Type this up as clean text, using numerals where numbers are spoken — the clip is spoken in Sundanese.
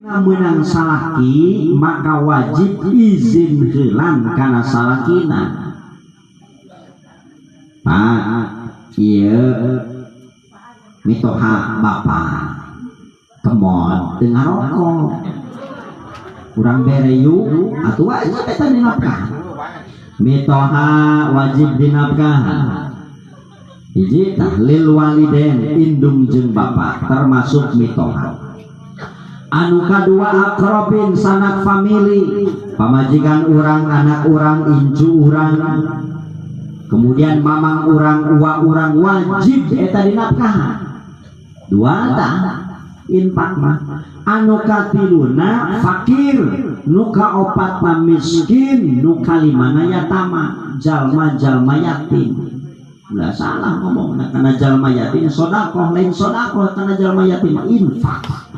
Meunang salaki maka wajib izin heulan kana salakina. Pak, ieu mitoha bapak kemot teu ngarokok, urang bere yuk atuh. Wajib eta dinafkahan, mitoha wajib dinafkahan. Hiji tah lil waliden, indung jeung bapak termasuk mitoha. Anu kadua akrobin, sanak famili, pamajikan urang, anak urang, incu urang, kemudian mamang urang, uwa urang, wajib eta dinafkahan. Dua tah infak mah. Anu katiluna fakir, nu kaopat mah miskin, nu kalimana yatama, jalma-jalma yatim. Ulah salah ngomong karena jalma yatim sodakoh, lain sodakoh karena jalma yatim, infak.